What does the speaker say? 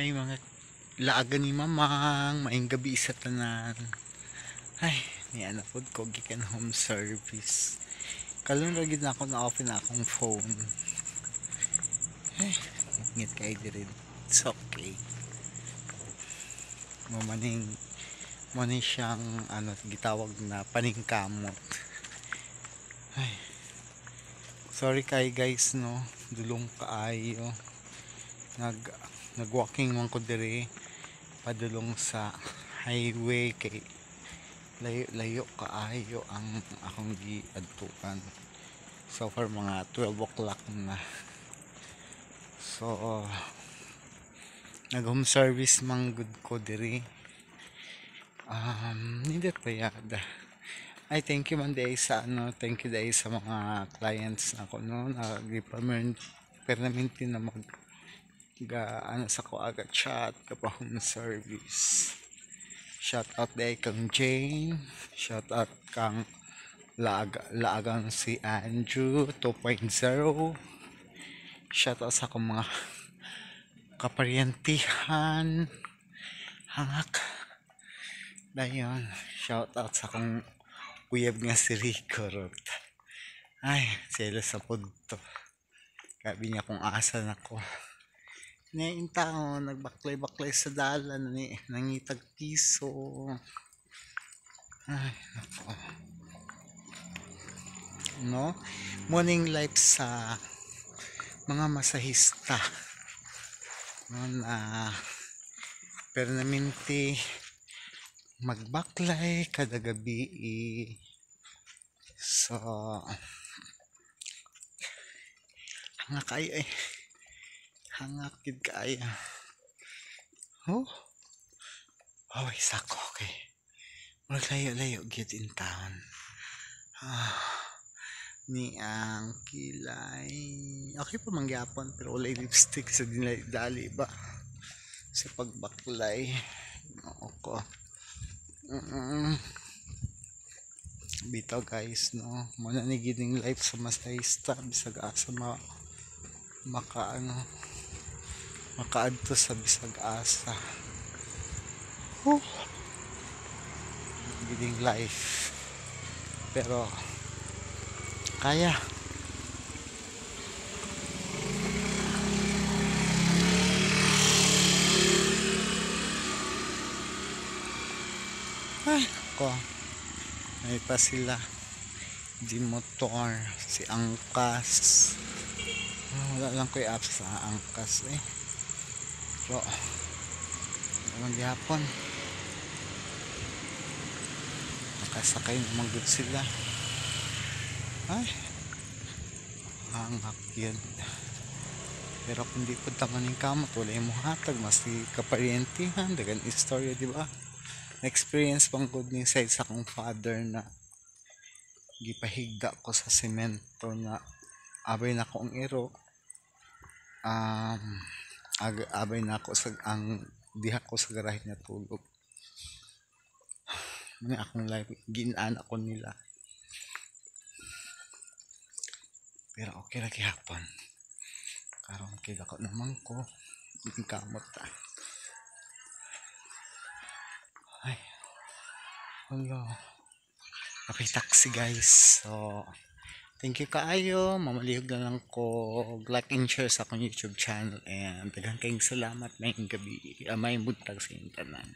Hi mga laagan ni Mamang, maayong gabi sa tanan. Ay, ni ana pod ko gikan home service. Kalon ra gid na ako na open na akong phone. Ay, ngit kay diri. It's okay. Mo maning mo ni siyang ano gitawag na paningkamot. Ay. Sorry kay guys no, dulong kaayo. Nag-walking man ko diri padulong sa highway kay layo-layo kaayo ang akong giadtuan. So far mga 12 o'clock na. So nag home service man gud ko diri. Nindot pa yada. Ay, thank you man day sa ano, thank you day sa mga clients nako no, nag permanente na mag ga ano sa ko aga chat kapa home service. Shout out day kang Jane, shout out kang laagang si Andrew 2.0. Shout out sa akong mga kaparyentihan. Hangak. Dayon, shout out sa akong uyab nga si Rico Rot. Ay, selos sa pod to. Gabi niya kung asa na ko. Ngayon tao, nagbaklay-baklay sa dalan, ni, nangitag piso. Ay, nako. No? Morning life sa mga masahista. No, na permanente magbaklay kada gabi. So, hangak kayo eh. Hangak gid kaayo. Oh. Oh, sako okay. Murag layo-layo gyud in town. Ah, ni ang kilay. Okay pa man gyapon pero walay lipstick sa dinali dali ba sa pagbaklay. Oo ko. Bitaw guys no, mo na ni gining life sa masahista bisag asa ma maka ano makaadto sa bisag asa. Huh. Gining life. Pero kaya. Ay, ko. May pa sila. Di motor, si Angkas. Wala lang ko i-app sa Angkas eh. Pero, naman gihapon. Nakasakay naman gud sila. Ay, hangak yun. Pero kung di po taman yung kamot, wala yung muhatag, mas di kaparyentihan, dagan istorya, di ba? Na-experience pang good ni side sa akong father na gipahigda ko sa semento na abay na ko ang iro, abay na ako sa ang diha ko sa garahe na tulog. Muna akong life, ginaan ako nila. Pero okay ra gihapon. Karon kay dako naman ko, kamot ta. Ay, hello. Okay, taxi guys. So, thank you kaayo. Mamalihog na lang ko. Like and share sa akong YouTube channel. And daghan kayong salamat. Maayong gabi. Maayong buntag sa inyong tanan.